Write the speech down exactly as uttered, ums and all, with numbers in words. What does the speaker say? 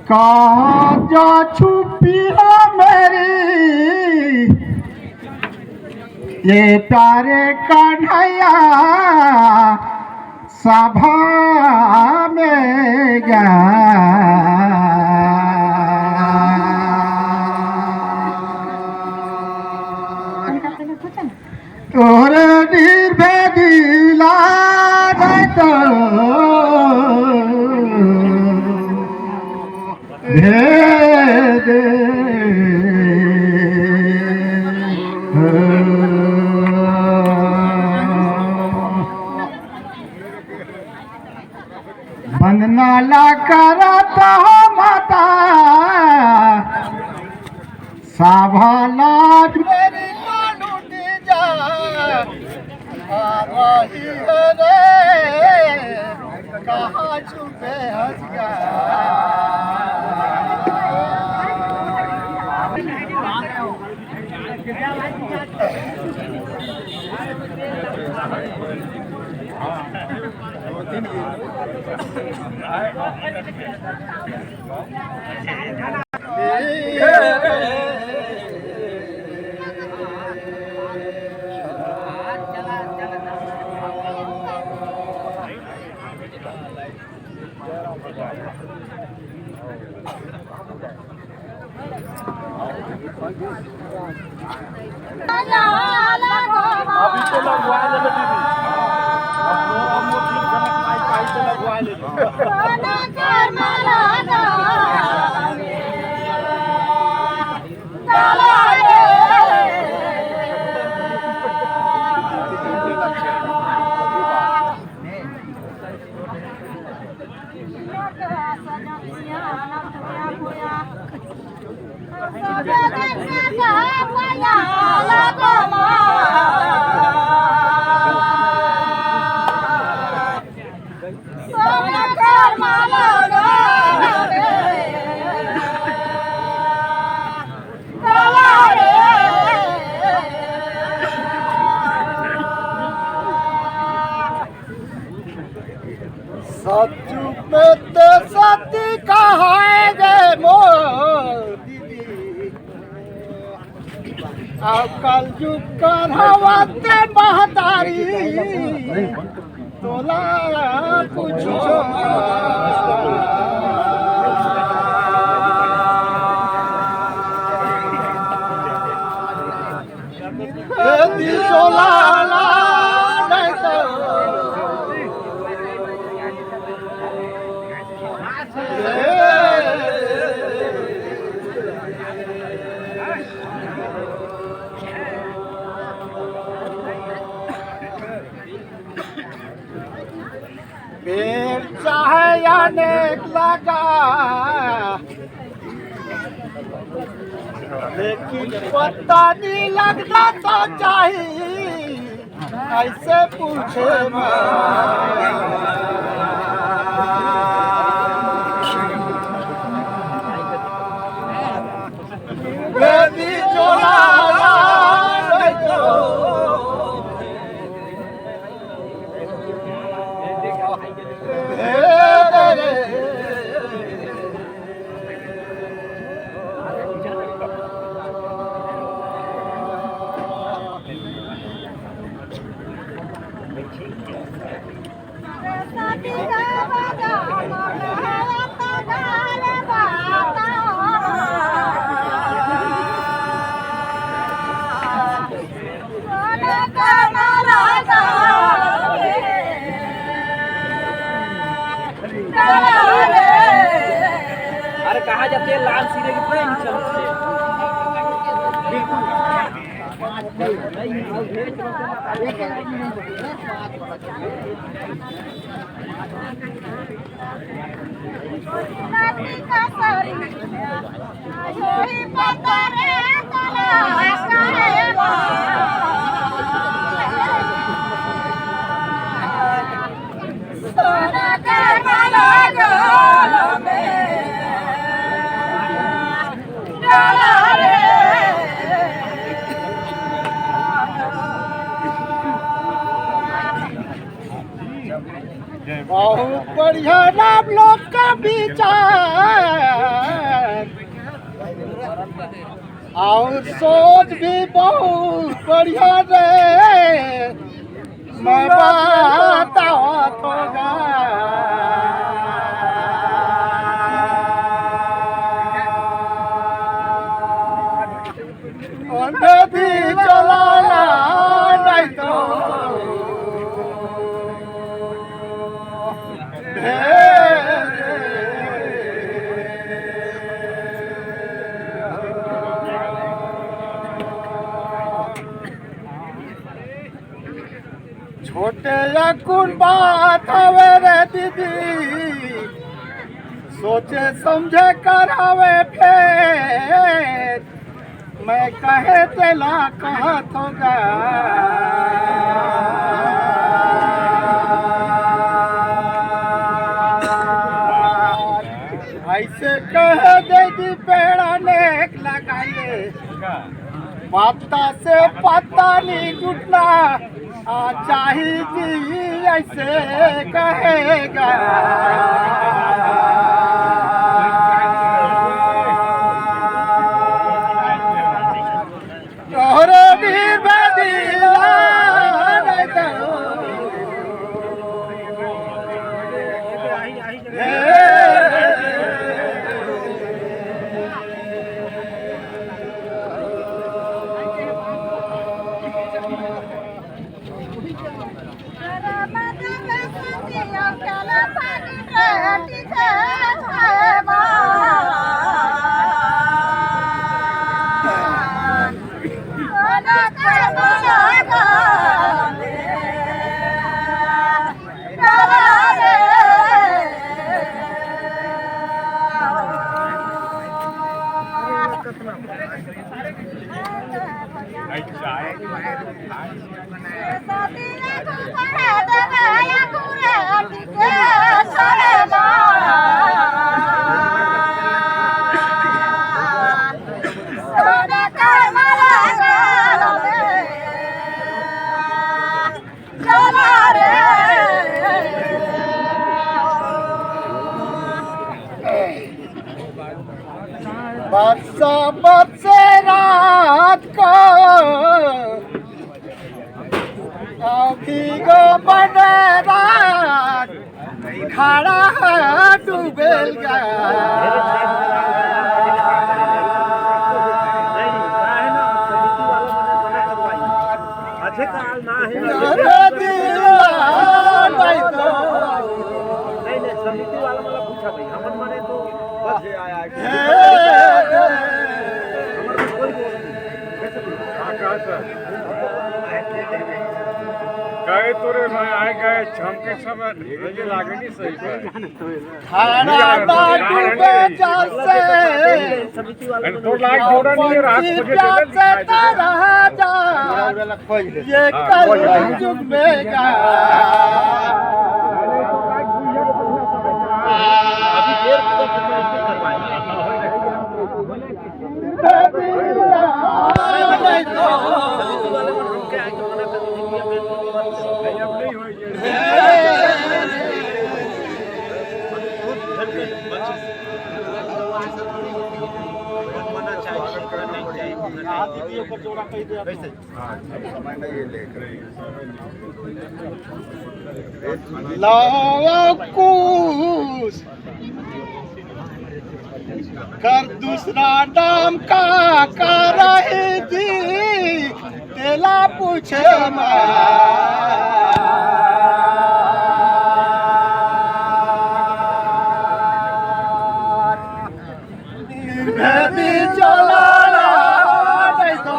कहाँ जा छुपी है मेरी ये प्यारे कन्हैया सभा में गा। तोरे निर्भय दिला दे तो हे दे। वंदना ला करत हो माता, साभा लाज मेरी मानुटी जा, आ रही है रे, कहाँ छुपे हसिया। अभी तो लगवा लेबे दीदी। अब वो, अब वो ठीक जनक माई पाई तो लगवा लेबे। सचु में ते सती कहाए गे मोर दीदी। अब कलजुग कर हवा ते महतारी, तोला कुछ पेड़ चाहे अनेक लगा, लेकिन पत्ता नहीं लगता तो चाही, ऐसे पूछे माँ। बेबी चोला अरे कहाँ जाते हैं लाल सीधे की पूरा यूं चलते हैं। बिल्कुल। बहुत बढ़िया राम लोग का विचार और सोच भी बहुत बढ़िया रे। मैं बतावत होगा। नदी चलाला नहीं तो छोटे अकुन बात हवे रे दीदी, सोचे समझे कर हवे फेर, मैं कहे तेला कहत होगा। ऐसे कह दे दी पेड़ा नेक लगाइए। पत्ता से पत्ता नहीं टूटना, आ, चाहिए जी, ऐसे कहेगा। तोहरे भी बदला नहीं तो। बरसा बरसे रात को अभी गो बने रात खड़ा डूबेल गा। अच्छे काल ना है। अरे दिल भाई तो। नहीं, नहीं, समिति वाला वाला पूछा भाई, हमन माने तो बस। हे, हे, हे। हमर कोई बोल नहीं। हाँ, कहा सर? गए तो रे भाई, आए गए, छमके समय ये लागे नहीं सही पर। खाना ना डूबे जैसे। अरे तो लाइट जोड़ा नहीं है, रात को पंछी मुझे दे दे, प्यासे दिखाई दे। तरह जा। ये हाँ, कलयुग में गा। अभी देर को तो फिर मैं इसको करवाएंगे। लावा कुछ कर दूसरा नाम का, का रही जी, तेला पूछे मार। निर्भेदी चला नहीं तो।